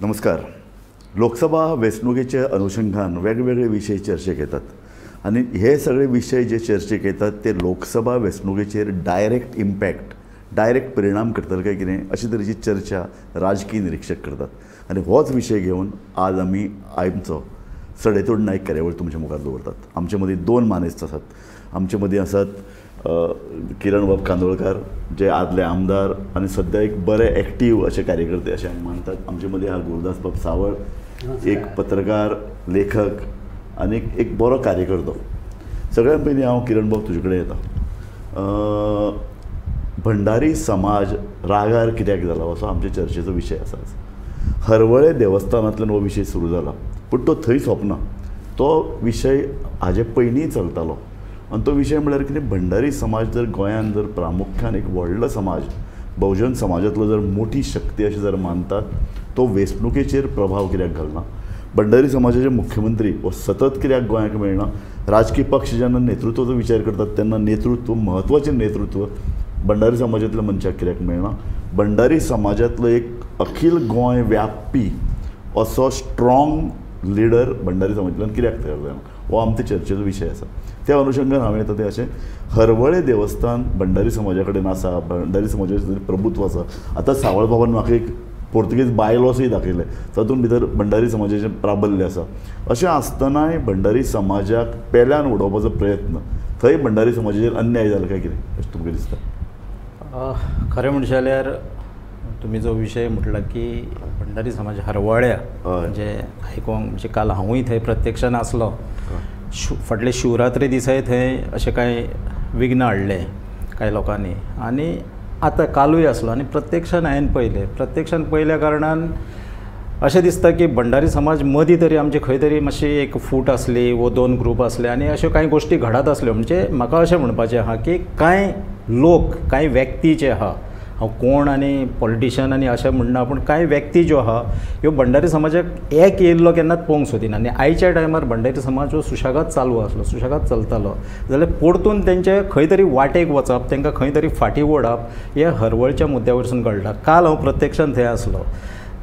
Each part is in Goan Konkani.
नमस्कार. लोकसभा वेंचणुकेच्या अनुशंगान वेगवेगळे विशय चर्चेक येतात आनी हे सगळे विशय जे चर्चेक येतात ते लोकसभा वेंचणुकेचेर डायरेक्ट इम्पॅक्ट, डायरेक्ट परिणाम करतले काय कितें अशे तरेची चर्चा राजकीय निरिक्षक करतात आनी होच विशय घेवन आज आमी आमचो सडेतोड नायक कार्यावळ तुमच्या मुखार दवरतात. आमचे मदीं दोन मानेस्त आसात. आमचे मदीं आसात किरण बाब कांदोळकार, जे आदले आमदार आनी सद्या एक बरे एक्टीव अशे कार्यकर्ते अशें आमी मानतात. आमचे मदीं आहा गुरुदास बाब सावळ, एक पत्रकार, लेखक आनी एक बरो कार्यकर्तो. सगळ्यात पयलीं हांव किरण बाब तुजे कडेन येता. भंडारी समाज रागार कित्याक जाला असो आमच्या चर्चेचो विशय आसा. हरवळे देवस्थानांतल्यान हो विशय सुरू जाला, पूण तो थंय सोंपना. तो विशय हाजे पयलींय चलतालो आनी तो विशय म्हळ्यार कितें, भंडारी समाज जर गोंयांत जर प्रामुख्यान एक व्हडलो समाज, बहुजन समाजांतलो जर मोठी शक्ती अशें जर मानतात, तो वेंचणुकेचेर प्रभाव कित्याक घालना? भंडारी समाजाचे मुख्यमंत्री हो सतत कित्याक गोंयाक मेळना? राजकीय पक्ष जेन्ना नेतृत्वाचो विचार करतात तेन्ना नेतृत्व, म्हत्वाचें नेतृत्व भंडारी समाजांतल्या मनशाक कित्याक मेळना? भंडारी समाजांतलो एक अखील गोंय व्यापी असो स्ट्रॉंग लिडर भंडारी समाजांतल्यान कित्याक तयार जायना? हो आमच्या चर्चेचो विशय आसा. त्या अनुशंगान हांवें येता तें अशें, हरवळे देवस्थान भंडारी समाजा कडेन आसा, भंडारी समाजाचें प्रभुत्व आसा. आतां सावळ बाबान म्हाका एक पोर्तुगीज बायलॉसूय दाखयलें, तातूंत भितर भंडारी समाजाचें प्राबल्य आसा. अशें आसतनाय भंडारी समाजाक पेल्यान उडोवपाचो प्रयत्न, थंय भंडारी समाजाचेर अन्याय जाला काय कितें अशें तुमकां दिसता? खरें म्हणशें जाल्यार तुमी जो विशय म्हटला की भंडारी समाज हरवळ्या, म्हणजे आयकोंक म्हणजे काल हांवूय थंय प्रत्यक्षान आसलो. फाटले शिवरात्री दिसाय थंय अशें कांय विघ्न हाडलें कांय लोकांनी आनी आतां कालूय आसलो आनी प्रत्यक्षान हांवें पळयलें. प्रत्यक्षान पळयल्या कारणान अशें दिसता की भंडारी समाज मदीं तरी आमचे खंय तरी मातशी एक फूट आसली वो दोन ग्रूप आसले आनी अश्यो कांय गोश्टी घडत आसल्यो. म्हणजे म्हाका अशें म्हणपाचें आहा की कांय लोक, कांय व्यक्ती जे आहा, हांव कोण आनी पॉलिटिशन आनी अशें म्हणना, पूण कांय व्यक्ती ज्यो आहा ह्यो भंडारी समाजाक एक येयल्लो केन्नाच पळोवंक सोदिना. आनी आयच्या टायमार भंडारी समाज हो सुशेगाद चालू आसलो, सुशेगाद चलतालो, जाल्यार परतून तेंचे खंय तरी वाटेक वचप, तांकां खंय तरी फाटीं ओडप हे हरवळच्या मुद्द्या वयरसून कळटा. काल हांव प्रत्यक्षान थंय आसलो.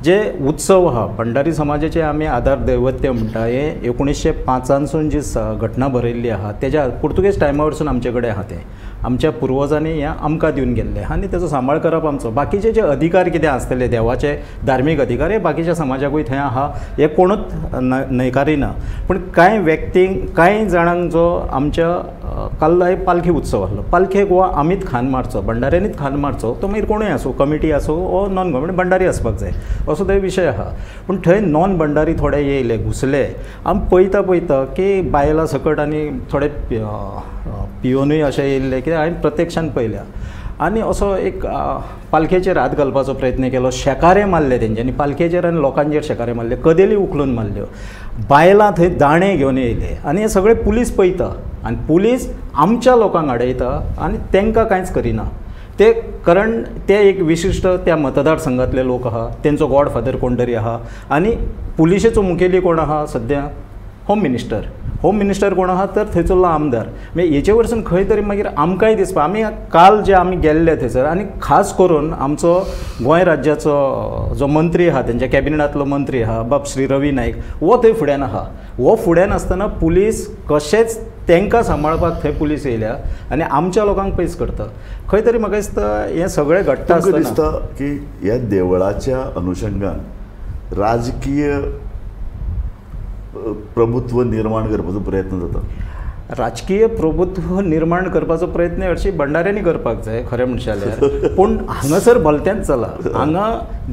जे उत्सव आहा भंडारी समाजाचे, आमी आदार दैवत्य म्हणटा, हे 1905 जी घटना बरयल्ली आहा तेज्या पुर्तुगेज टायमा वरसून आमचे कडेन आहा. तें आमच्या पुर्वजांनी हें आमकां दिवन गेल्लें आनी तेजो सांबाळ करप आमचो. बाकीचे जे अधिकार कितें आसतले देवाचे धार्मीक अधिकार हे बाकीच्या समाजाकूय थंय आहा, हे कोणूच न्हयकारिना. पूण कांय व्यक्तींक, कांय जाणांक जो आमच्या काल पालखी उत्सव आसलो, पालखेक हो आमीच खान मारचो, भंडाऱ्यांनीच खान मारचो, तो मागीर कोणूय आसूं, कमिटी आसूं वो नॉन गव्हर्मेंट, भंडारी आसपाक जाय असो थंय विशय आहा. पूण थंय नॉन भंडारी थोडे येयले, घुसले. आमी पळयता पळयता की बायलां सकट आनी थोडे पियोनूय अशें येयल्ले कित्याक हांवें प्रत्यक्षान पळयल्या. आनी असो एक पालखेचेर हात घालपाचो प्रयत्न केलो, शेकारे मारले तेंच्यांनी पालखेचेर आनी लोकांचेर शेकारे मारले, कदेली उखलून मारल्यो, बायलां थंय दाणे घेवन येयले आनी हे सगळे पुलीस पळयता आनी पुलीस आमच्या लोकांक आडयता आनी तांकां कांयच करिना ते. कारण ते एक विशिश्ट त्या मतदारसंघातले लोक आहा, तेंचो गॉडफादर कोण तरी आहा आनी पुलिशेचो मुखेली कोण आहा सद्या, होम मिनिस्टर. होम मिनिस्टर कोण आहा तर थंयसरलो आमदार. मागीर हेचे वरसून खंय तरी मागीर आमकांय दिसपा, आमी काल जे आमी गेल्ले थंयसर आनी खास करून आमचो गोंय राज्याचो जो मंत्री आहा, तेंच्या कॅबिनेटांतलो मंत्री आहा बाब श्री रवी नायक, हो थंय फुड्यान आहा. हो फुड्यान आसतना पुलीस कशेंच तांकां सांबाळपाक थंय पुलीस येयल्या आनी आमच्या लोकांक पयस करता. खंय तरी म्हाका दिसता हें सगळें घडटा आसतना दिसता की ह्या देवळाच्या अनुशंगान राजकीय प्रभुत्व निर्माण करपाचो प्रयत्न जाता. राजकीय प्रभुत्व निर्माण करपाचो प्रयत्न हरशीं भंडाऱ्यांनी करपाक जाय खरें म्हणशें जाल्यार, पूण हांगासर भलतेंच जाला. हांगा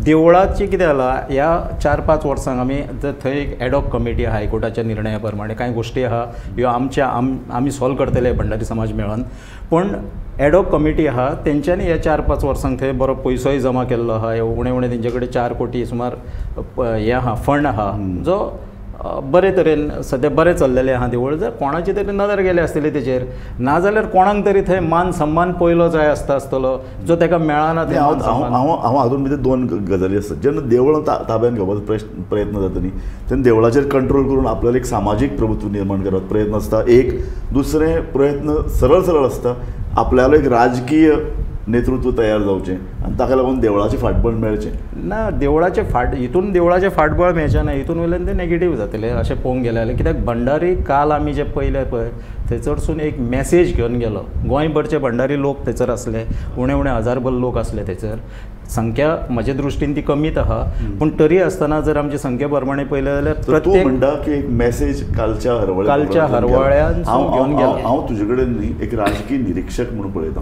देवळाची कितें जाला, ह्या 4-5 वर्सांक आमी थंय एक एडॉक कमिटी आहा हायकोर्टाच्या निर्णया प्रमाणे कांय गोश्टी आहा ह्यो आमच्या आमी सॉल्व करतले भंडारी समाज मेळोन. पूण एडॉक कमिटी आहा तेंच्यांनी ह्या 4-5 वर्सांक थंय बरो पयसोय जमा केल्लो आहा. उणें उणें तेंचे कडेन 4 कोटी सुमार हें आहा, फंड आहा, जो बरे तरेन सद्या बरें चल्लेलें आहा देवूळ. जर कोणाची तरी नदर गेली आसतली तेजेर, नाजाल्यार कोणाक तरी थंय मान सन्मान पयलो जाय आसता आसतलो जो ताका मेळना. हांव हातूंत भितर दोन गजाली आसतात. जेन्ना देवळां ताब्यान घेवपाचो प्रयत्न जाता न्ही, तेन्ना देवळाचेर कंट्रोल करून आपल्याला एक सामाजीक प्रभुत्व निर्माण करपाचो प्रयत्न आसता. एक दुसरें प्रयत्न सरळ सरळ आसता, आपल्यालो एक राजकीय नेतृत्व तयार जावचें आनी ताका लागून देवळाचें फाटबळ मेळचें ना. देवळाचें फाट हितून देवळाचें फाटबळ मेळचें ना, हितून वयल्यान तें नेगेटीव जातलें अशें पळोवंक गेलें जाल्यार. कित्याक भंडारी काल आमी जे पळयले पळय थंयसरसून एक मॅसेज घेवन गेलो. गोंयभरचे भंडारी लोक थंयसर आसले, उणे उणे हजारभर लोक आसले थंयसर. संख्या म्हज्या दृश्टीन ती कमीत आहा, पूण तरी आसतना जर आमची संख्या प्रमाणे पळयलें जाल्यार तूं म्हणटा की एक मॅसेज कालच्या हरवळ्यान घेवन गेलो. हांव तुजे कडेन न्ही एक राजकीय निरिक्षक म्हणून पळयता.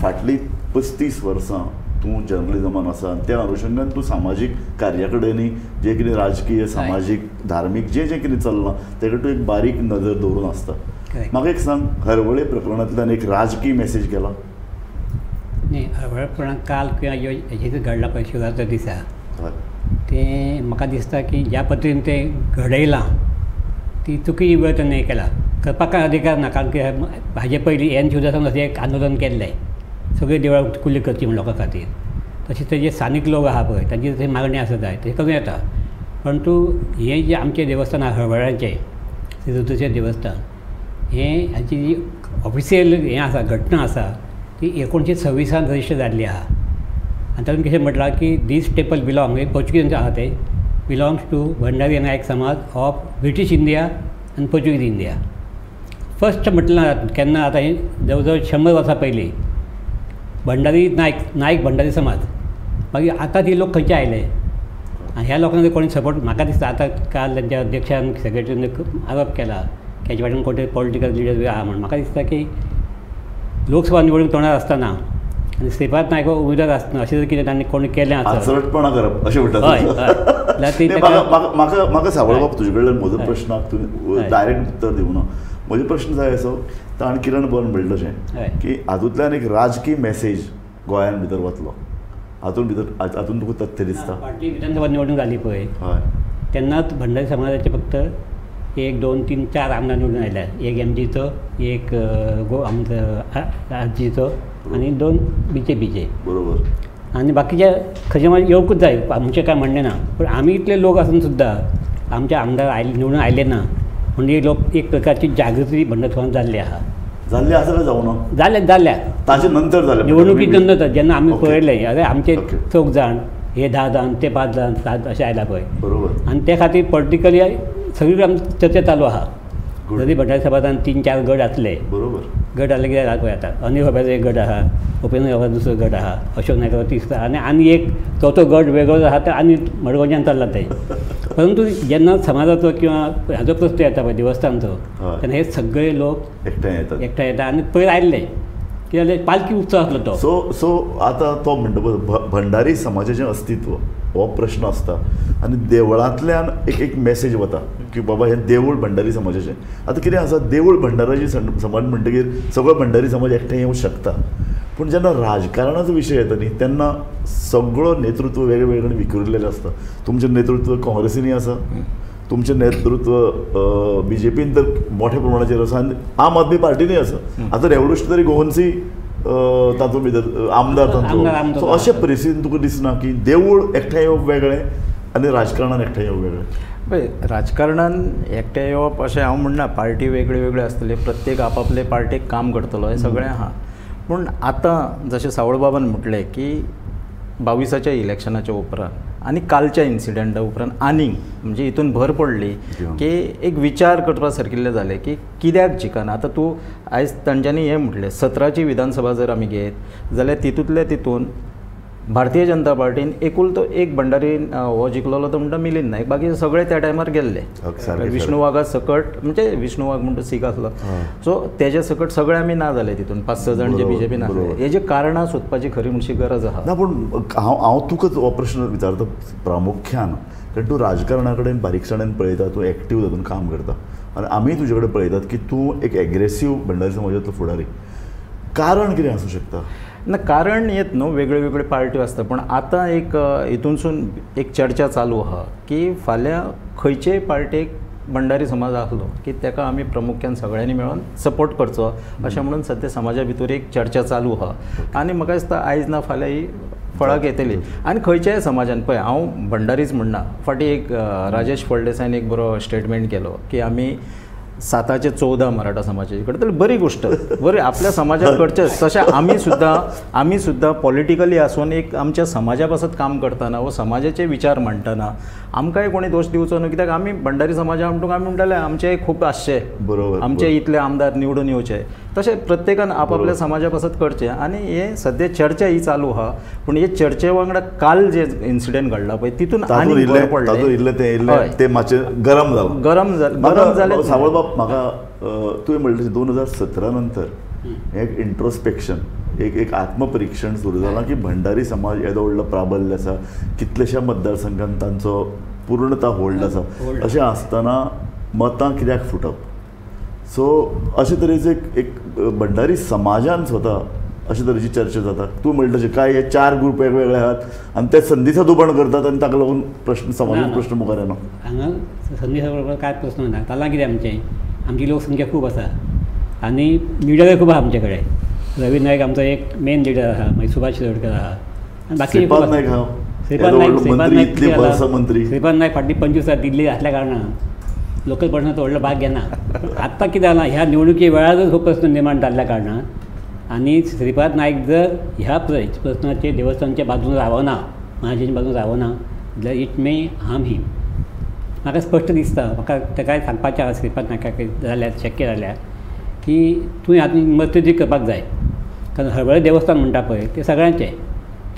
फाटलीं 35 वर्सां तूं जर्नलिजमान आसा आनी त्या अनुशंगान तूं सामाजीक कार्या कडेनूय जें कितें राजकीय सामाजीक धार्मीक जें जें कितें चल्लां तेका तूं एक बारीक नदर दवरून आसता. म्हाका एक सांग, हरवळे प्रकरणांतल्यान एक राजकीय मॅसेज गेला न्ही? हरवळे प्रकरणांत काल किंवा हेजें घडलां पळय शिवरात्र दिसा, तें म्हाका दिसता की ज्या पद्दतीन तें घडयलां ती चुकी वेळ ताणें केला. करपाक कांय अधिकार ना, कारण की हाजे पयलीं एन शिवदासान अशें एक आंदोलन केल्लें, सगळीं देवळां खुली करची म्हण लोकां खातीर. तशें ते जे स्थानीक लोक आहा पळय तांची तशी मागणी आसा जाय तशें करूं येता. परंतु हें जें आमचें देवस्थान आहा हरवळ्याचें श्री रुद्रेश्वर देवस्थान, हें हाची जी ऑफिशियल हें आसा घटना आसा ती 1926 रजिस्टर जाल्ली आहा. आनी तातूंत कितें म्हटलां की दीस टेंपल बिलोंग, हे पोर्चुगीज आहा ते, बिलोंग्स टू भंडारी नायक समाज ऑफ ब्रिटीश इंडिया आनी पोर्चुगीज इंडिया. फर्स्ट म्हटलां केन्ना आतां हें जवळ जवळ 100 वर्सां पयलीं भंडारी नायक, नायक भंडारी समाज. मागीर आतां ती लोक खंयचे आयले आनी ह्या लोकांक कोणी सपोर्ट म्हाका दिसता आतां काल तांच्या अध्यक्षान सेक्रेटरीन आरोप केला की हाचे फाटल्यान कोण तरी पॉलिटिकल लिडर बी आहा म्हण. म्हाका दिसता की लोकसभा निवडणूक तोंडार आसतना आनी श्रीपाद नायक हो उमेदवार आसतना अशें जर कितें तांणी कोणी केलें आसत आचरटपणा करप अशें म्हणटा. हय हय, म्हाका सावळबाब तुजे कडल्यान म्हजो प्रश्नाक तुवें डायरेक्ट उत्तर दिवना. म्हजो प्रश्न जाय असो ताण किरण बर्न म्हणलें तशें की हातूंतल्यान एक राजकीय मॅसेज गोंयान भितर वतलो, हातूंत भितर हातूंत तुका तथ्य दिसता. फाटली विधानसभा निवडणूक जाली पळय तेन्नाच भंडारी समाजाचे फक्त 1 2 3 4 आमदार निवडून आयले, एक एमजीचो, एक गो आमचो आरजीचो आनी 2 बीजेपीचे. बरोबर. आनी बाकीचे खंयचे मागीर येवंकूच जाय आमचें कांय म्हणणें ना, पूण आमी इतले लोक आसून सुद्दां आमचे आमदार आयले निवडून आयले ना म्हणजे लोक एक प्रकारची जागृती भंडारी समाजान जाल्ली आहा. जाल्ली आसा काय जावना? जाल्या जाल्या ताजे नंतर जालें निवडणुकी नंतर जेन्ना आमी पळयलें अरे आमचे 4 जाण हे 10 जाण ते 5 जाण 7 अशें आयला पळय. बरोबर. आनी ते खातीर पॉलिटिकली सगळी आमची चर्चा चालू आहा. जरी भंडारी समाजान 3 4 गट आसले, बरोबर, गट आसले कितें जाता पळय आतां अनिल बाबाचो एक गट आहा, उपेंद्र बाबाचो दुसरो गट आहा, अशोक नायकाचो तिसरो आनी आनी एक चवथो गट वेगळो आहा तो आनी मडगांवच्यान चल्ला ते. परंतु जेन्ना समाजाचो किंवा हाजो प्रस्न येता पळय देवस्थानचो तेन्ना हे सगळे लोक एकठांय येता आनी पयर आयिल्ले कितें जालें पालखी उत्सव आसलो तो. सो सो आतां तो म्हणटा भंडारी समाजाचें अस्तित्व हो प्रश्न आसता आनी देवळांतल्यान एक एक मॅसेज वता की बाबा हें देवूळ भंडारी समाजाचें. आतां कितें आसा, देवूळ भंडाराची समाज म्हणटकीर सगळो भंडारी समाज एकठांय येवंक शकता, पूण जेन्ना राजकारणाचो विशय येता न्ही तेन्ना सगळो नेतृत्व वेगळे वेगळे विखुरिल्लें आसता. तुमचें नेतृत्व काँग्रेसीनूय आसा, तुमचें नेतृत्व बीजेपीन तर मोठ्या प्रमाणाचेर आसा आनी आम आदमी पार्टीनूय आसा. आतां रेवोल्युशनरी गोवन्सूय तातूंत भितर आमदार तांचो. सो अशे परिस्थितीन तुका दिसना की देवूळ एकठांय येवप वेगळें आनी राजकारणान एकठांय येवप वेगळें? पळय राजकारणान एकठांय येवप अशें हांव म्हणना, पार्टी वेगळी वेगळी आसतली, प्रत्येक आपापले पार्टीक काम करतलो हें सगळें आहा. पूण आतां जशें सावळबाबान म्हटलें की 22 इलेक्शनाच्या उपरांत आनी कालच्या इन्सिडंटा उपरांत आनीक म्हणजे हितून भर पडली की एक विचार करपा सारकिल्लें जालें की कित्याक जिखना. आतां तूं आयज तांच्यांनी हें म्हटलें 17ची विधानसभा जर आमी घेत जाल्यार तितूंतले तितून भारतीय जनता पार्टीन एकूल तो एक भंडारी हो जिखलेलो तो म्हणटा मिलिंद नायक, बाकी सगळे त्या टायमार गेल्ले विष्णू वाघा सकट, म्हणजे विष्णू वाघ म्हणटा सीख आसलो, सो तेजे सकट सगळे आमी ना जाले तितून 5-6 जाण जे बीजेपीन आसले. हेजे कारणां सोदपाची खरी म्हणशी गरज आहा. ना पूण हांव तुका हो प्रश्न विचारता प्रामुख्यान कारण तूं राजकारणा कडेन बारीकसाणेन पळयता, तूं एक्टीव जातून काम करता आनी आमी तुजे कडेन पळयतात की तूं एक एग्रेसीव भंडारी समाजांतलो फुडारी. कारण कितें आसूं शकता? ना कारण येत न्हू, वेगळ्यो वेगळ्यो पार्ट्यो आसता, पूण आतां एक हितूनसून एक चर्चा चालू आहा की फाल्यां खंयचेय पार्टेक भंडारी समाज आसलो की ताका आमी प्रामुख्यान सगळ्यांनी मेळोन सपोर्ट करचो अशें म्हणून सद्या समाजा भितर एक चर्चा चालू आहा आनी म्हाका दिसता आयज ना फाल्यां ही फळाक येतली. आनी खंयच्याय समाजान पळय हांव भंडारीच म्हणना, फाटीं एक राजेश फळदेसायन एक बरो स्टेटमेंट केलो की आमी 7चे 14 मराठा समाजाचे कडेन, तर बरी गोष्ट, बरी आपल्या समाजाक करचें. तशें आमी सुद्दां पॉलिटिकली आसून एक आमच्या समाजा पासत काम करतना वो समाजाचे विचार मांडटना आमकांय कोणी दोश दिवचो न्हू, कित्याक आमी भंडारी समाजा म्हणटूक आमी म्हणटाले आमचेय खूब आसचे, बरोबर, आमचे इतले आमदार निवडून येवचे. तशें प्रत्येकान आपापल्या समाजा पासत करचें. आनी हे सद्या चर्चा ही चालू आहा, पूण हे चर्चे वांगडा काल जे इन्सिडेंट घडला पळय तितून आनी बरें पडलें, तें मातशें गरम जालें, गरम जालें. सावळबाब, म्हाका तुवें म्हणलें 2017 नंतर एक इंट्रोस्पेक्शन, एक आत्मपरीक्षण सुरू जालां की भंडारी समाज येदो व्हडलो प्राबल्य आसा, कितलेश्या मतदारसंघान तांचो पूर्णता होल्ड आसा, अशें आसतना मतां कित्याक फुटप? सो अशे तरेचे एक भंडारी समाजान स्वता अशे तरेची चर्चा जाता. तूं म्हणटा तशें काय हे 4 ग्रूप वेगवेगळे आहात आनी ते संदी सदुपण करतात आनी ताका लागून प्रश्न समाजान प्रश्न मुखार येना. हांगा संदी सदुपण कांय प्रश्न ना. जालां कितें, आमचें आमची लोकसंख्या खूब आसा आनी लिडरय खूब आहा आमचे कडेन. रवी नायक आमचो एक मेन लिडर आहा, मागीर सुभाष शिरोडकर आहा आनी बाकी श्रीपाद नायक आहा. श्रीपाद नायक श्रीपाद नायक फाटलीं 25 वर्सां दिल्ली आसल्या कारणान लोकल प्रश्नाचो व्हडलो भाग घेना. आतां कितें जालां, ह्या निवडणुके वेळारच हो प्रश्न निर्माण जाल्ल्या कारणान आनी श्रीपाद नायक जर ह्या प्रश्नाचेर देवस्थानच्या बाजून रावना, महाजन बाजून रावना जाल्यार it may harm him. म्हाका स्पश्ट दिसता, म्हाका ताकाय सांगपाचें आसा श्रीपाद नायकाक जाल्यार शक्य जाल्यार की तुवें हातूंत मजती करपाक जाय. कारण हरवळे देवस्थान म्हणटा पळय तें सगळ्यांचें,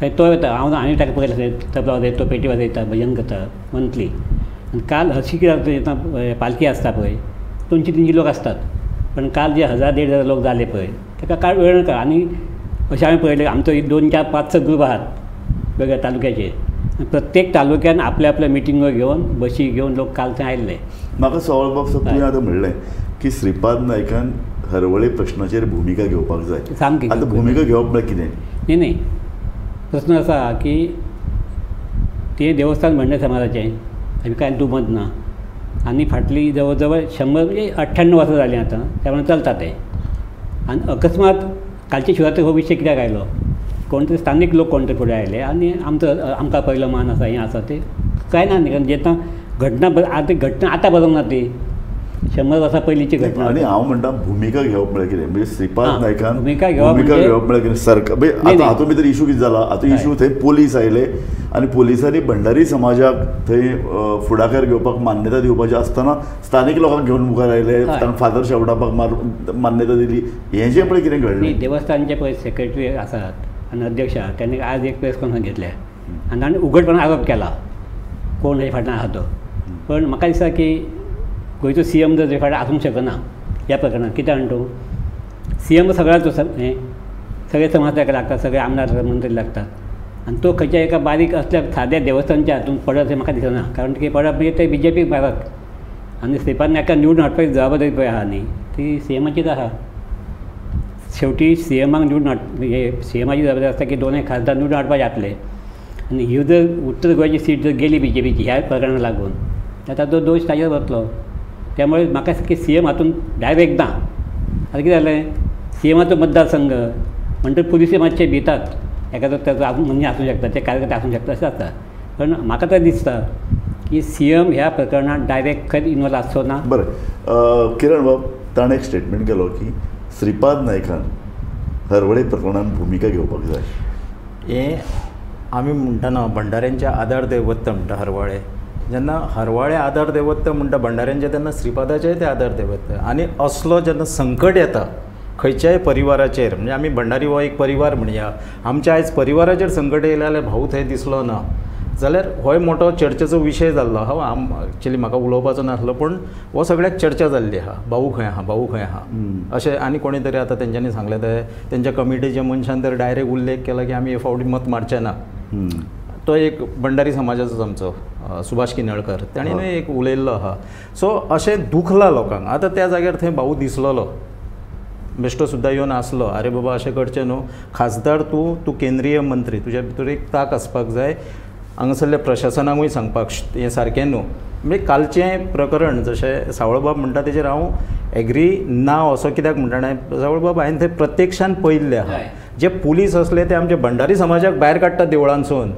थंय तो येता, हांव आनी ताका पळयलें, तबला वाजयता, तो पेटी वाजयता, भजन करता मंथली. आनी काल हरशीं कितें जाता, पालखी आसता पळय 200-300 लोक आसतात, पण काल जे 1000 1500 लोक जाले पळय ताका कांय वेळ नाका. आनी अशें हांवें पळयलें, आमचो 2, 4, 5, 6 ग्रूप आहात वेगळ्या तालुक्याचे, प्रत्येक तालुक्यान आपल्या आपल्या मिटिंगो घेवन बशी घेवन लोक काल थंय आयिल्ले. म्हाका सवालबाब सर, तुवें आतां म्हणलें की श्रीपाद नायकान हरवळे प्रश्नाचेर भुमिका घेवपाक जाय. सामकी आतां भुमिका घेवप म्हळ्यार कितें? न्ही न्ही, प्रश्न आसा की तें देवस्थान भंडारी समाजाचें, आमी कांय दुमत ना आनी फाटली जवळ जवळ 100 म्हणजे 98 वर्सां जालीं आतां त्या चलता तें. आनी अकस्मात कालचे शिवरात्री हो विशय कित्याक आयलो, कोण तरी स्थानीक लोक कोण तरी फुडें आयले आनी आमचो आमकां पयलो मान आसा, हें आसा तें कांय ना न्ही. कारण जेन्ना घटना आतां घटना आतां बदलना ना, ती 100 वर्सां पयलींची घटना. आनी हांव म्हणटा भुमिका घेवप म्हळ्यार कितें, म्हणजे श्रीपाद नायकान भुमिका घेवप म्हळ्यार कितें? सरकार आतां हातूंत भितर इशू कितें जाला, आतां इशू थंय पोलीस आयले आनी पोलिसांनी भंडारी समाजाक थंय फुडाकार घेवपाक मान्यता दिवपाची आसतना स्थानीक लोकांक घेवन मुखार आयले, फादर शेवटापाक मान्यता दिली. हें जें पळय कितें घडलें, देवस्थानचे पळय सेक्रेटरी आसात आनी अध्यक्ष आहात, त्यांनी आज एक प्रेस कॉन्फरन्स घेतल्या आनी ताणें उघडपणान आरोप केला कोण हे फाटल्यान आहा तो. पण म्हाका दिसता की गोंयचो सी एम जर फाटल्यान आसूंक शकना ह्या प्रकरणांत. कित्याक म्हणटा तूं, सी एम सगळ्याचो हें सगळे समाज ताका लागतात, सगळे आमदार मंत्री लागतात आनी तो खंयच्या एका बारीक असल्या साद्या देवस्थानच्या हातूंत पडत अशें म्हाका दिसना. कारण की पडप म्हणजे ते बी जे पीक मारत आनी श्रीपाद नायकाक निवडून हाडपाची जबाबदारी पळय आहा न्ही ती सी एमाचीच आहा. शेवटी सी एमाक निवडून हाड, हे सी एमाची जबाबदारी आसता की 2 खासदार निवडून हाडपाचे आपले, आनी ही जर उत्तर गोंयची सीट जर गेली बी जे पीची ह्या प्रकरणाक लागून जाल्यार ताचो दोश ताजेर वतलो. त्यामुळे म्हाका दिसता की सी एम हातूंत डायरेक्ट ना. आतां कितें जालें, सी एमाचो मतदारसंघ म्हणटकीर पुलिसूय मातशे भितात, एखादो ताचो आसूं म्हणजे आसूं शकता, ते कार्यकर्ते आसूंक शकता, अशें जाता. पण म्हाका तर दिसता की सी एम ह्या प्रकरणांत डायरेक्ट खंयच इनवॉल्व आसचो ना. बरें, किरण बाब, ताणें एक स्टेटमेंट केलो की श्रीपाद नायकान हरवळे प्रकरणांत भुमिका घेवपाक जाय. हें आमी म्हणटना भंडाऱ्यांच्या आदार दैवत म्हणटा हरवळे, जेन्ना हरवाळे आदार दैवत म्हणटा भंडाऱ्यांचे, तेन्ना श्रीपादाचेय ते आदार दैवत. आनी असलो जेन्ना संकट येता खंयच्याय परिवाराचेर, म्हणजे आमी भंडारी हो एक परिवार म्हणया, आमच्या आयज परिवाराचेर संकट येयलें जाल्यार भाऊ थंय दिसलो ना जाल्यार होय मोठो चर्चेचो विशय जाल्लो आहा. एक्चुअली म्हाका उलोवपाचो नासलो, पूण हो सगळ्याक चर्चा जाल्ली आहा, भाऊ खंय आहा, भाऊ खंय आहा अशें. आनी कोणी तरी आतां तेंच्यांनी सांगलें, ते तेंच्या कमिटीच्या मनशान तर डायरेक्ट उल्लेख केला की आमी हे फावटी मत मारचे ना. तो एक भंडारी समाजाचोच आमचो सुभाष किनळकर, ताणें एक उलयल्लो आहा. सो अशें दुखलां लोकांक. आतां त्या जाग्यार थंय भाऊ दिसलेलो, बेश्टो सुद्दां येवन आसलो, आरे बाबा अशें करचें न्हू, खासदार तूं, तूं केंद्रीय मंत्री, तुज्या भितर एक ताक आसपाक जाय, हांगासरल्या प्रशासनाकूय सांगपाक हें सारकें न्हू. म्हणजे कालचें प्रकरण जशें सावळबाब म्हणटा तेजेर हांव एग्री ना असो कित्याक म्हणटा, सावळबाब हांवें थंय प्रत्यक्षान पळयल्लें आहा. जे पुलीस आसले ते आमचे भंडारी समाजाक भायर काडटा देवळांसून,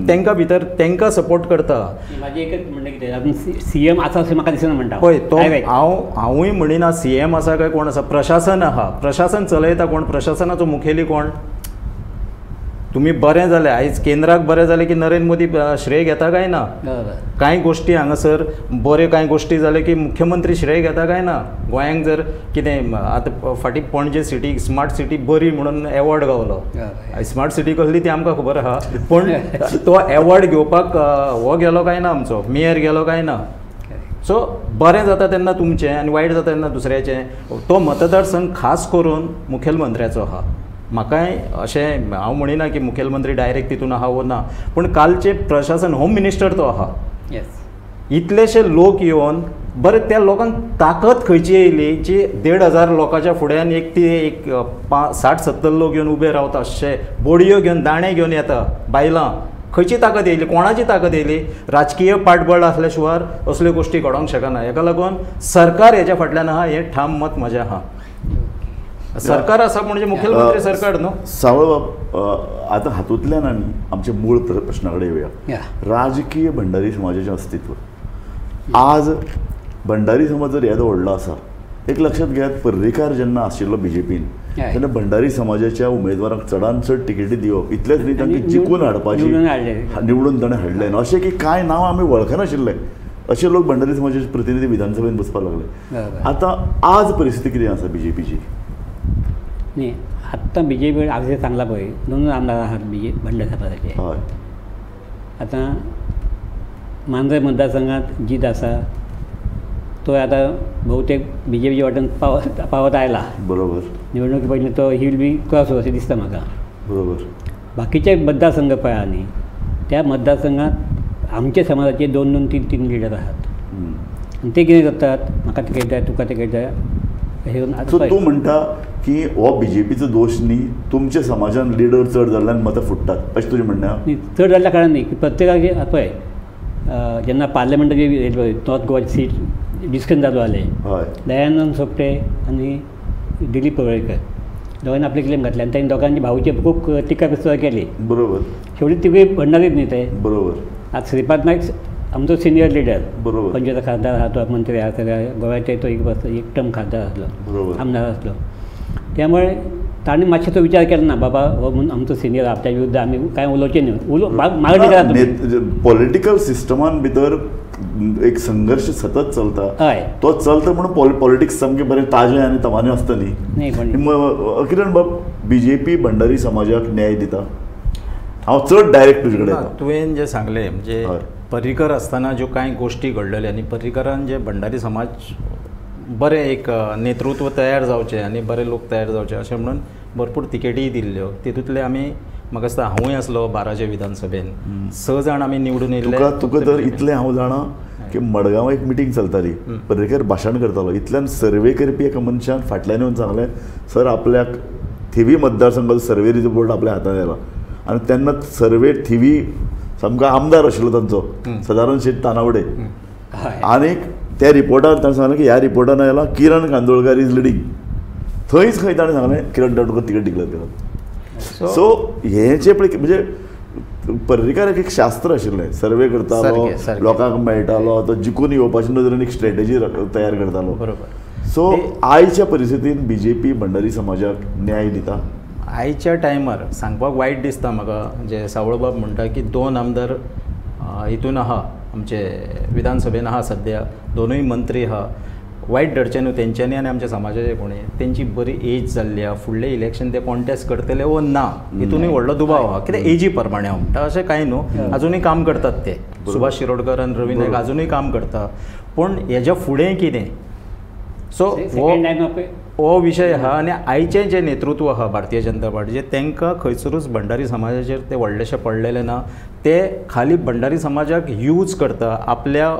तांकां भितर तांकां सपोर्ट करता. म्हाजें एकच म्हणणें कितें, सी एम आसा अशें म्हाका दिसना म्हणटा. पळय तो हांव हांवूय म्हणिना सी एम आसा काय कोण आसा, प्रशासन आहा, प्रशासन चलयता कोण, प्रशासनाचो मुखेली कोण. तुमी बरें जालें आयज केंद्राक बरें जालें की नरेंद्र मोदी श्रेय घेता काय ना, कांय गोश्टी हांगासर बऱ्यो कांय गोश्टी जाल्यो की मुख्यमंत्री श्रेय घेता काय ना. गोंयांक जर कितें आतां फाटीं पणजे सिटी स्मार्ट सिटी बरी म्हणून एवॉर्ड गावलो, स्मार्ट सिटी कसली ती आमकां खबर आहा, पूण तो एवॉर्ड घेवपाक हो गेलो काय ना, आमचो मेयर गेलो काय ना. सो बरें जाता तेन्ना तुमचें आनी वायट जाता तेन्ना दुसऱ्याचें. तो मतदारसंघ खास करून मुखेलमंत्र्याचो आहा. म्हाकाय अशें हांव म्हणिना की मुखेलमंत्री डायरेक्ट तितून आहा वो ना, पूण कालचें प्रशासन होम मिनिस्टर तो आहा. इतलेशे लोक येवन बरें त्या लोकांक ताकद खंयची येयली जी 1500 लोकांच्या फुड्यान एक ती एक 60-70 लोक येवन उबे रावता, अशे बोडयो घेवन दाणे घेवन येता बायलां, खंयची ताकद येयली, कोणाची ताकद येयली? राजकीय पाठबळ आसल्या शिवाय असल्यो गोश्टी घडोवंक शकना. हेका लागून सरकार हेच्या फाटल्यान आहा हें ठाम मत म्हजें आहा. सरकार आसा म्हणजे मुखेलमंत्री सरकार न्हू. सावळबाब, आतां हातूंतल्यान आमी आमच्या मूळ प्रश्ना कडेन येवया. राजकीय भंडारी समाजाचें अस्तित्व आज भंडारी समाज जर येदो व्हडलो आसा, एक लक्षात घेयात, पर्रीकार जेन्ना आशिल्लो बीजेपीन तेन्ना भंडारी समाजाच्या उमेदवारांक चडान चड तिकेटी दिवप इतलेंच न्ही, तांकां जिखून हाडपाची, निवडून ताणें हाडलें. अशें की कांय नांव आमी वळखनाशिल्ले अशे लोक भंडारी समाजाचे प्रतिनिधी विधानसभेन बसपाक लागले. आतां आज परिस्थिती कितें आसा बीजेपीची? न्ही, आत्तां बी जे पी आमचें सांगलां पळय, 2 आमदार आहात बी जे भंडारी समाजाचे. आतां मांद्रे मतदारसंघात जीत आसा तो आतां बहुतेक बी जे पीच्या वाटेन पावत आयला. बरोबर, निवडणुके पयलीं तो he will be cross अशें दिसता म्हाका. बरोबर, बाकीचे मतदारसंघ पळय न्ही, त्या मतदारसंघात आमच्या समाजाचे 2 2 3 3 लिडर आहात आनी ते कितें करतात, म्हाका तिकेट जाय तुका तिकेट जाय अशें. सो तूं म्हणटा की हो बीजेपीचो दोश न्ही, तुमच्या समाजान लिडर चड जाल्ल्यान मतां फुट्टात अशें तुजें म्हणणें? न्ही, चड जाल्ल्या कारणान न्ही, प्रत्येकाचे पळय जेन्ना पार्लमेंटाची नॉर्थ गोवा सीट डिस्कशन चालू जालें, दयानंद सोपटे आनी दिलीप पवळेकर दोगांनी आपले क्लेम घातले आनी तांणी दोगांची भाऊची खूब टिका पिस्तळ केली. बरोबर, शेवटी तिगूय भंडारीच न्ही ते. बरोबर, आतां श्रीपाद नायक आमचो सिनियर लिडर, बरोबर, पंचायत खासदार आहा तो, मंत्री आहा, सगळ्या गोव्याचे तो एक टर्म खासदार आसलो, आमदार आसलो. त्यामुळे ताणें मातशें तो विचार केलो ना, बाबा हो म्हणून आमचो सिनियर आपल्या विरुद्ध आमी कांय उलोवचें न्ही, मागणी करा. पॉलिटिकल सिस्टमान भितर एक संघर्श सतत चलता, हय, तो चलता म्हणून पॉलिटिक्स सामकें बरें ताजें आनी तवानें आसता न्ही. किरण बाब, बीजेपी भंडारी समाजाक न्याय दिता? हांव चड डायरेक्ट तुजे कडेन. तुवें जें सांगलें म्हणजे पर्रीकर आसतना ज्यो कांय गोश्टी घडलेल्यो आनी पर्रीकरान जे भंडारी समाज बरें एक नेतृत्व तयार जावचें आनी बरे लोक तयार जावचे अशें म्हणून भरपूर तिकेटीय दिल्ल्यो, तितूंतले आमी म्हाका दिसता हांवूय आसलो 12 विधानसभेन 6 जाण आमी निवडून येयल्ले. तुका तर इतलें हांव जाणा की मडगांव एक मिटींग चलताली, पर्रीकर भाशण करतालो, इतल्यान सर्वे करपी एका मनशान फाटल्यान येवन सांगलें, सर आपल्याक थिवी मतदारसंघाचो सर्वे रिपोर्ट आपल्या हातान आयला. आनी तेन्ना सर्वे थिवी सामको आमदार आशिल्लो तांचो सदानंद शेट तानावडे, आनीक त्या रिपोर्टार ताणें सांगलें की ह्या रिपोर्टान आयला किरण कांदोळकार is leading. थंयच खंय ताणें सांगलें किरण कांदोळकर तिकेट डिक्लेअर केला. सो हें जें पळय म्हणजे पर्रीकाराक एक शास्त्र आशिल्लें, सर्वे करतालो, लोकांक मेळटालो, तो जिखून येवपाच्या नदरेन एक स्ट्रेटजी तयार करतालो. बरोबर. सो आयच्या परिस्थितीन बीजेपी भंडारी समाजाक न्याय दिता? आयच्या टायमार सांगपाक वायट दिसता म्हाका, जे सावळबाब म्हणटा की 2 आमदार हितून आहा आमचे विधानसभेन आहा सद्या, 2 मंत्री आहा, वायट धरचें न्हू तेंच्यांनी आनी आमच्या समाजाचे कोणी, तेंची बरी एज जाल्ली आहा, फुडलें इलेक्शन ते कॉन्टेस्ट करतले वो ना हितूनय व्हडलो दुबाव आहा. कित्याक एजी प्रमाणे हांव म्हणटा, अशें कांय न्हू, आजुनूय काम करतात ते, सुभाष शिरोडकर आनी रवी नायक आजुनूय काम करता, पूण हेज्या फुडें कितें? सो हो विशय आहा. आनी आयचें जें नेतृत्व आहा भारतीय जनता पार्टीचें, तांकां खंयसरूच भंडारी समाजाचेर तें व्हडलेशें पडलेलें ना, ते खाली भंडारी समाजाक यूज करता, आपल्या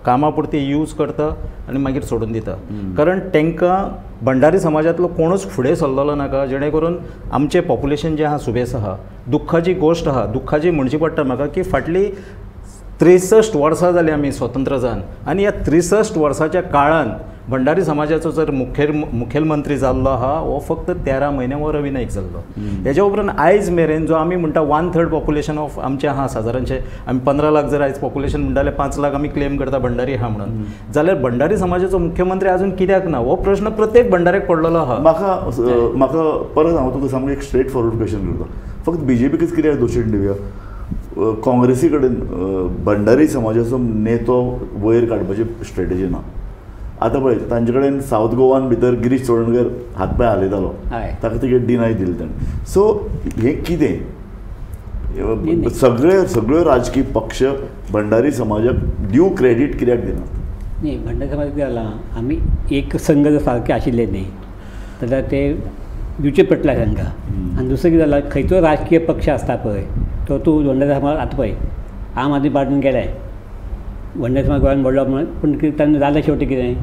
कामा पुरती यूज करता आनी मागीर सोडून दिता. कारण तांकां भंडारी समाजांतलो कोणूच फुडें सरलेलो नाका, जेणे करून आमचें पॉप्युलेशन जें आहा सुबेस आहा. दुख्खाची गोश्ट आहा, दुख्खाची म्हणची पडटा म्हाका की फाटली 63 वर्सां जालीं आमी स्वतंत्र जावन, आनी ह्या 63 वर्साच्या काळान भंडारी समाजाचो जर मुखेलमंत्री जाल्लो आहा हो फक्त 13 म्हयने हो रवी नायक जाल्लो. हेज्या उपरांत आयज मेरेन जो आमी म्हणटा 1/3 पॉप्युलेशन ऑफ आमचें आहा, सादारणशें आमी 15 लाख जर आयज पॉप्युलेशन म्हणटा जाल्यार 5 लाख आमी क्लेम करता भंडारी आहा म्हणून, जाल्यार भंडारी समाजाचो मुख्यमंत्री अजून कित्याक ना हो प्रश्न प्रत्येक भंडाऱ्याक पडलेलो आहा. म्हाका म्हाका परत हांव तुका सामकें एक स्ट्रेट फॉरवर्ड क्वेश्चन करता, फक्त बीजेपीकच कित्याक दोशीण दिवया? काँग्रेसी कडेन भंडारी समाजाचो नेतो वयर काडपाची स्ट्रेटजी ना. आतां पळय तांचे कडेन सावथ गोवान भितर गिरीश चोडणकर हात पांय हालयतालो, ताका तिकेट डिनाय दिली ताणें. सो हें कितें सगळे सगळ्यो राजकीय पक्ष भंडारी समाजाक ड्यू क्रेडीट कित्याक दिनात? न्ही, भंडारी समाज कितें जालां, आमी एक संघ जर सारके आशिल्ले न्ही जाल्यार ते दिवचे पडटले तांकां. आनी दुसरें कितें जालां, खंयचो राजकीय पक्ष आसता पळय तो तूं भंडारी समाज आतां पळय आम आदमी पार्टीन गेले, भंडारी समाज गोंयान व्हडलो म्हणून, पूण कितें तांकां जालें शेवटी कितें,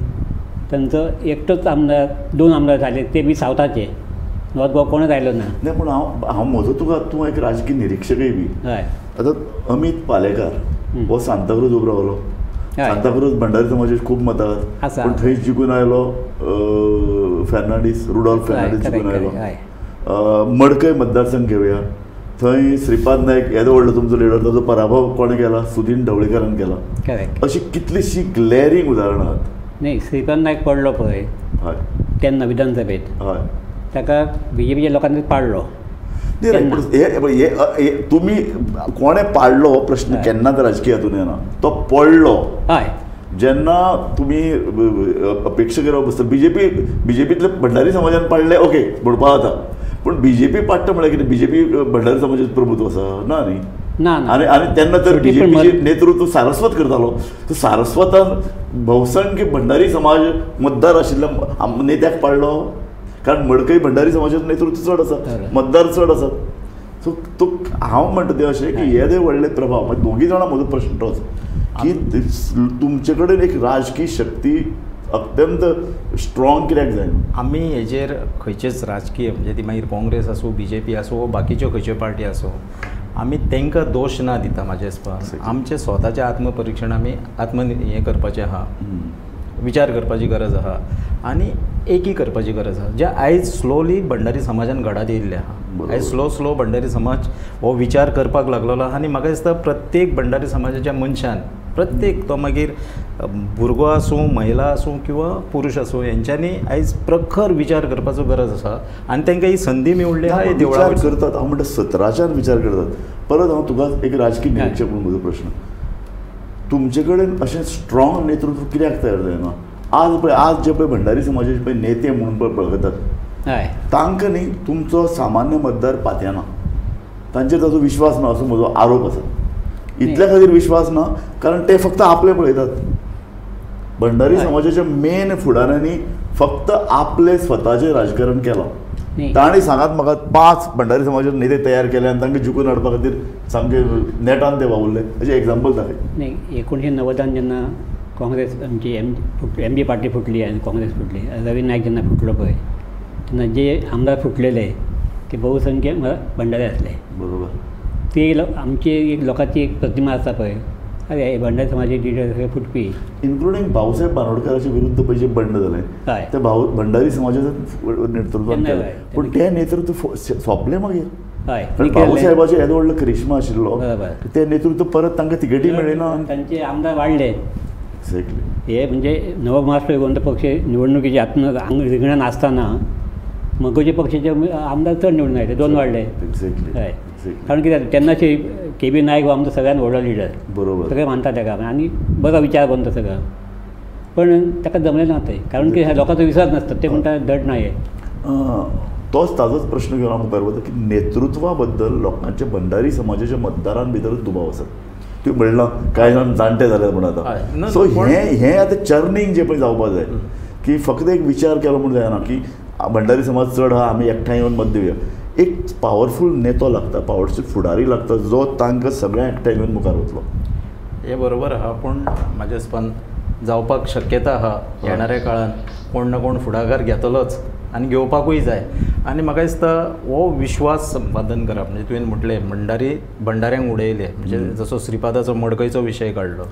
तांचो एकटोच आमदार 2 आमदार जाले ते बी सावथाचे, नॉर्थ गोवा कोणूच आयलो ना. नाही पूण हांव हांव म्हजो तुका तूं एक राजकीय निरिक्षकय बी. हय, आतां अमीत पालेकार हो सांताक्रूज उबो रावलो, सांताक्रूज भंडारी समाजाची खूब मतां आसात, पूण थंय जिखून आयलो फेर्नांडीस, रुडॉल्फ फेर्नांडीस जिखून आयलो. मडकय मतदारसंघ घेवया, थंय श्रीपाद नायक येदो व्हडलो तुमचो लिडर, ताचो पराभव कोणें केला? सुदीन ढवळीकारान केला. अशी कितलीशी ग्लॅरींग उदाहरणां आहात. न्ही, श्रीपाद नायक पडलो पळय तेन्ना विधानसभेत, हय, ताका बीजेपीच्या लोकांनी पाडलो. तुमी कोणें पाडलो हो प्रश्न केन्नाच राजकीय हातून येना. तो पडलो हय जेन्ना तुमी अपेक्षा करप आसता बीजेपी बीजेपींतले भंडारी समाजान पाडले ओके म्हणपा जाता, पूण बीजेपी पाडटा म्हळ्यार कितें बीजेपी भंडारी समाजाचें प्रभुत्व आसा ना न्ही? ना. आनी आनी तेन्ना तर बीजेपीचें नेतृत्व सारस्वत करतालो, सो सारस्वतान भोवसंख्य भंडारी समाज मतदार आशिल्ल्या नेत्याक पाडलो, कारण मडकय भंडारी समाजाचें नेतृत्व चड आसा, मतदार चड आसात. सो तो हांव म्हणटा तें अशें की येदे व्हडले प्रभाव मागीर दोगी जाणां म्हजो प्रश्न तोच की तुमचे कडेन एक राजकीय शक्ती अत्यंत स्ट्रॉंग कित्याक जायना? आमी हेजेर खंयचेच राजकीय म्हणजे ती मागीर काँग्रेस आसूं, बीजेपी आसूं, बाकीच्यो खंयच्यो पार्टी आसूं, आमी तांकां दोश ना दिता. म्हाजे हिसपान आमचें स्वताचें आत्मपरिक्षण आमी आत्म हें करपाचें आहा, विचार करपाची गरज आहा आनी एकी करपाची गरज आहा. जे आयज स्लोली भंडारी समाजान घडात येयल्ले आहा, आयज स्लो स्लो भंडारी समाज हो विचार करपाक लागलेलो आहा. आनी म्हाका दिसता प्रत्येक भंडारी समाजाच्या मनशान, प्रत्येक तो मागीर भुरगो आसूं, महिला आसूं किंवा पुरुष आसूं, हेंच्यांनी आयज प्रखर विचार करपाचो गरज आसा आनी तांकां ही संदी मेळ्ळी आहा. विचार करतात, हांव म्हणटा सतराच्यान विचार करतात. परत हांव तुका एक राजकीय निरिक्षक म्हणून म्हजो प्रश्न, तुमचे कडेन अशें स्ट्रॉंग नेतृत्व कित्याक तयार जायना? आज पळय, आज जे पळय भंडारी समाजाचे पळय नेते म्हणून पळय पळयतात तांकां न्ही तुमचो सामान्य मतदार पातयेना, तांचेर ताचो विश्वास ना असो म्हजो आरोप आसा. इतल्या खातीर विश्वास ना कारण ते फक्त आपले पळयतात. भंडारी समाजाच्या मेन फुडाऱ्यांनी फक्त आपले स्वताचें राजकारण केलां. तांणी सांगात म्हाका 5 भंडारी समाजाचे नेते तयार केले आनी तांकां जिखून हाडपा खातीर सामके नेटान ते वावुरले, अशें एग्जाम्पल दाखय. न्ही, 1990 जेन्ना काँग्रेस आमची एम जी पार्टी फुटली आनी काँग्रेस फुटली, रवी नायक जेन्ना फुटलो पळय तेन्ना जे आमदार फुटलेले ते बहुसंख्य भंडारी आसले. बरोबर, ते आमची एक लोकांची एक प्रतिमा आसा पळय, अरे हे भंडारी समाजाचे लिडर सगळे फुटपी, इन्क्लुडींग भाऊसाहेब बानोडकराचे विरुद्ध पळय जे बंड जालें ते भाऊ भंडारी समाजाचं नेतृत्व केलें, पूण तें नेतृत्व सोंपलें मागीर. हय, भाऊसाहेबाचें येदो व्हडलो करिश्मा आशिल्लो, तें नेतृत्व परत तांकां तिकेटी मेळ्ळी ना, तांचे आमदार वाडले. एक्झॅक्टली, हे म्हणजे नवो महाराष्ट्र गोंद पक्ष निवडणुकीच्या हातून रिंगणान आसतना मगोचे पक्षाचे आमदार चड निवडून आयले, 2 वाडले. एक्झॅक्टली, हय, कारण कितें जालें तेन्नाचे के बी नायक हो आमचो सगळ्यान व्हडलो लिडर, बरोबर, सगळे मानता ताका आनी बरो विचार कोण तो सगळो, पण ताका जमलें ना तें, कारण कितें लोकांचो विश्वास नासता, ते म्हणटा धड ना हे. तोच ताजोच प्रश्न घेवन हांव मुखार वता की नेतृत्वा बद्दल लोकांचे भंडारी समाजाच्या मतदारां भितरूच दुबाव आसात. तुवें म्हणलां कांय जाण जाणटे जाले म्हूण आतां, सो हें हें आतां चर्नींग जें पळय जावपा जाय की फक्त एक विचार केलो म्हूण जायना की भंडारी समाज चड आहा आमी एकठांय येवन मत दिवया. एक पावरफूल नेतो लागता, पावरफूल फुडारी लागता जो तांकां सगळ्यांक एकठांय घेवन मुखार वतलो. हें बरोबर आहा, पूण म्हाज्या हिसपान जावपाक शक्यता आहा येणाऱ्या काळान कोण ना कोण फुडाकार घेतलोच आनी घेवपाकूय जाय. आनी म्हाका दिसता हो विश्वास संपादन करप म्हणजे तुवें म्हटलें भंडारी भंडाऱ्यांक उडयले म्हणजे जसो श्रीपादाचो मडकयचो विशय काडलो,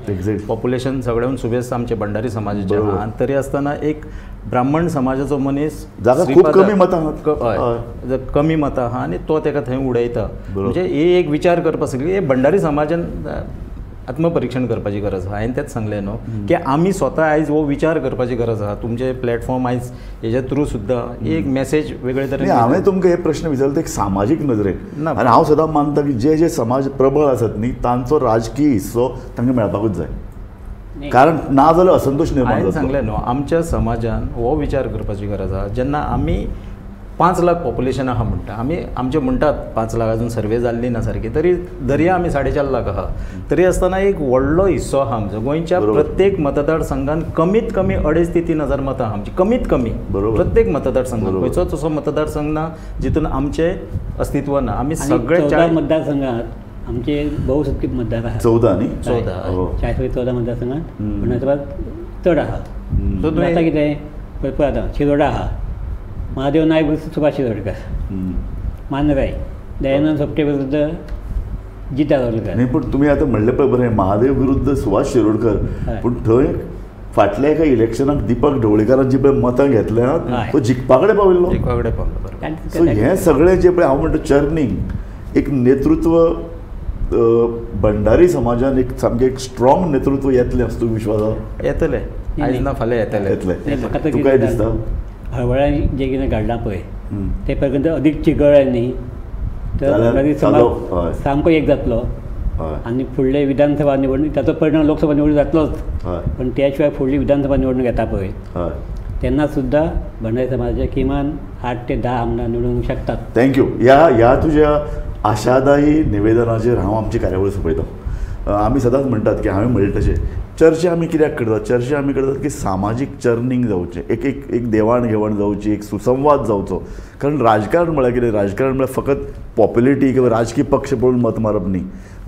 पॉप्युलेशन सगळ्यान सुबेस्त आमचे भंडारी समाजाचे आहा, आनी तरी आसतना एक ब्राह्मण समाजाचो मनीस खूब कमी मतां, हय कमी मतां आहा आनी तो तेका थंय उडयता. म्हणजे हे एक विचार करपा सगळी हे भंडारी समाजान आत्मपरीक्षण करपाची गरज आहा. हांवें तेंच सांगलें न्हू की आमी स्वता आयज हो विचार करपाची गरज आहा. तुमचे प्लॅटफॉर्म आयज हेज्या थ्रू सुद्दां एक मॅसेज वेगळे तरेन. हांवें तुमकां हे प्रश्न विचारलो एक सामाजीक नदरेन, आनी हांव सदां मानता की जे जे समाज प्रबळ आसात न्ही तांचो राजकीय हिस्सो तांकां मेळपाकूच जाय, कारण ना जाल्यार असंतोश निर्माण जाता. हांवें सांगलें न्हू आमच्या समाजान हो विचार करपाची गरज आहा. जेन्ना आमी 5 लाख पॉप्युलेशन आहा म्हणटा आमी, आमचे म्हणटात 5 लाख अजून सर्वे जाल्ली ना सारकी, तरी दर्या आमी 4.5 लाख आहा, तरी आसतना एक व्हडलो हिस्सो आहा आमचो. गोंयच्या प्रत्येक मतदारसंघान कमीत कमी 2.5 ते 3 हजार मतां आहा आमची, कमीत कमी प्रत्येक मतदारसंघान. खंयचोच असो मतदारसंघ ना जितून आमचें अस्तित्व ना. आमी सगळे 14 मतदारसंघात आमचे बहुसंख्य मतदार आहा, 14 न्ही, 14 14 मतदारसंघात पण चड आहा. आतां कितें पळय आतां शिरोडा आहा, महादेव नायक विरुद्ध सुभाष शिरोडकर, मानराय दयानंद सोपटे विरुद्ध जिता गावलकर. न्ही पूण तुमी आतां म्हणलें पळय बरें, महादेव विरुद्ध सुभाष शिरोडकर, पूण थंय फाटल्या एका इलेक्शनाक दीपक ढवळीकारान जी पळय मतां घेतल्या तो जिखपा कडेन पाविल्लो, जिखपा कडेन पावलो. सो हें सगळें जें पळय हांव म्हणटा चर्निंग एक नेतृत्व भंडारी समाजान एक सामकें एक स्ट्रॉंग नेतृत्व येतलें असो विश्वास आसा. येतलें, आयज ना फाल्यां येतलें. येतलें तुका दिसता हळवळ्यान जें कितें घडलां पळय ते पर्यंत अदीक चिगळ न्ही तर भंडारी समाज सामको एक जातलो आनी फुडले विधानसभा निवडणूक ताचो परिणाम लोकसभा निवडणूक जातलोच, पण त्या शिवाय फुडली विधानसभा निवडणूक येता पळय तेन्ना सुद्दां भंडारी समाजाचे किमान 8 ते 10 आमदार निवडून शकतात. Thank you. ह्या तुज्या आशादायी निवेदनाचेर हांव आमची कार्यावळ सोंपयता. आमी सदांच म्हणटात की हांवें म्हणलें तशें चर्चा आमी कित्याक करतात, चर्चा आमी करतात की सामाजीक चर्निंग जावचें, एक एक एक देवाण घेवाण जावची, एक सुसंवाद जावचो. कारण राजकारण म्हळ्यार कितें, राजकारण म्हळ्यार फकत पॉप्युलिटी किंवा राजकीय पक्ष पळोवन मत मारप न्ही,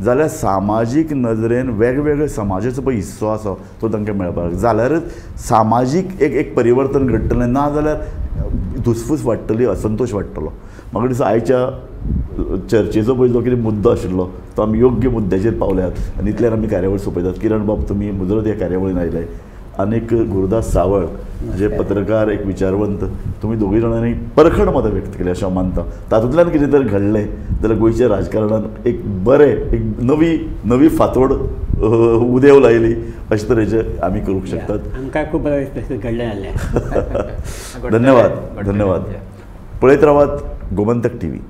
जाल्यार सामाजीक नदरेन वेगवेगळे समाजाचो पळय हिस्सो आसा तो तांकां मेळपाक जाल्यारच सामाजीक एक एक परिवर्तन घडटलें, ना जाल्यार धुसफूस वाडटली, असंतोश वाडटलो. म्हाका दिसता आयच्या चर्चेचो पळय जो कितें मुद्दो आशिल्लो तो आमी योग्य मुद्द्याचेर पावल्यात आनी इतल्यान आमी कार्यावळ सोंपयतात. किरण बाब तुमी मुजरत ह्या कार्यावळीन आयले, आनीक गुरुदास सावळ जे पत्रकार एक विचारवंत, तुमी दोगूय जाणांनी परखड मतां व्यक्त केली अशें हांव मानता. तातूंतल्यान कितें तर घडलें जाल्यार गोंयच्या राजकारणान एक बरें एक नवी नवी फांतोड उदेव लायली अशे तरेचे आमी करूंक शकतात. आमकां खूब बरें दिसता घडलें जाल्यार. धन्यवाद, धन्यवाद. पळयत रावात गोमंतक टीव्ही.